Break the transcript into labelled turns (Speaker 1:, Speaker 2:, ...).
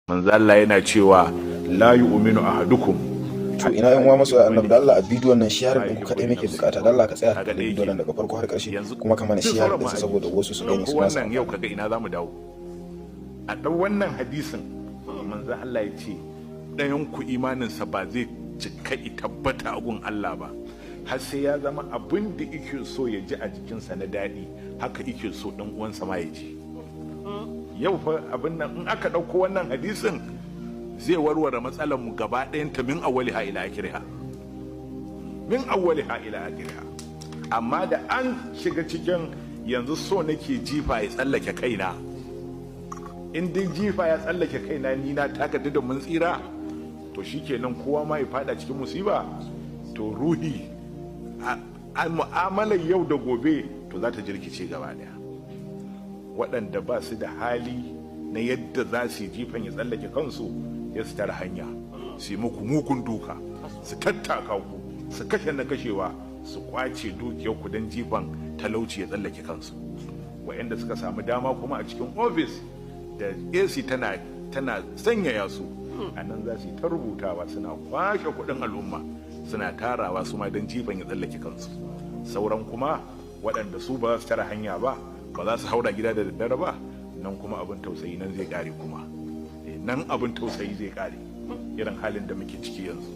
Speaker 1: Manzo Allah yana cewa la yu'minu ahadukum.
Speaker 2: To, ina yan uwa masoya Annabi? Da Allah, a bidiyon nan share din ku kadai muke bukata. Da Allah ka tsaya ka kalli bidiyon nan daga farko har karshe, kuma ka mana share din sa saboda wasu su gani su ma su
Speaker 1: Wannan yau kaga ina zamu dawo a ɗau wannan hadisin. Manzo Allah ya ce ɗayan ku imaninsa ba zai cika i tabbata a gun Allah ba har sai ya zama abin da yake so ya ji a jikinsa na daɗi, haka yake so ɗan uwansa ma ya ji. Yau fa abin nan, in aka ɗauko wannan hadisin, zai warware matsalar mu gaba ɗayanta, min awwaliha ila akhiriha, min awwaliha ila akhiriha. Amma da an shiga cikin yanzu so nake jifa ya tsallake kaina, in dai jifa ya tsallake kaina, ni na taka da mun tsira, to shikenan, kowa ma ya fada cikin musiba. To ruhi a mu'amalar yau da gobe to za ta jirkice gaba daya. Waɗanda ba su da hali na yadda za su yi jifan ya tsallake kansu, ya su tara hanya, su yi muku mugun duka, su tattaka ku, su kashe na kashewa, su kwace dukiyar ku don jifan talauci ya tsallake kansu. Waɗanda suka samu dama kuma a cikin ofis da AC tana sanyaya su, a nan za su yi ta rubutawa, suna kwashe kuɗin al'umma, suna tarawa su ma don jifan ya tsallake kansu. Sauran kuma waɗanda su ba za su tara hanya ba, ba za su haura gida da daddare ba, nan kuma abin tausayi nan zai kare kuma. Nan abin tausayi zai kare, irin halin da muke ciki yanzu.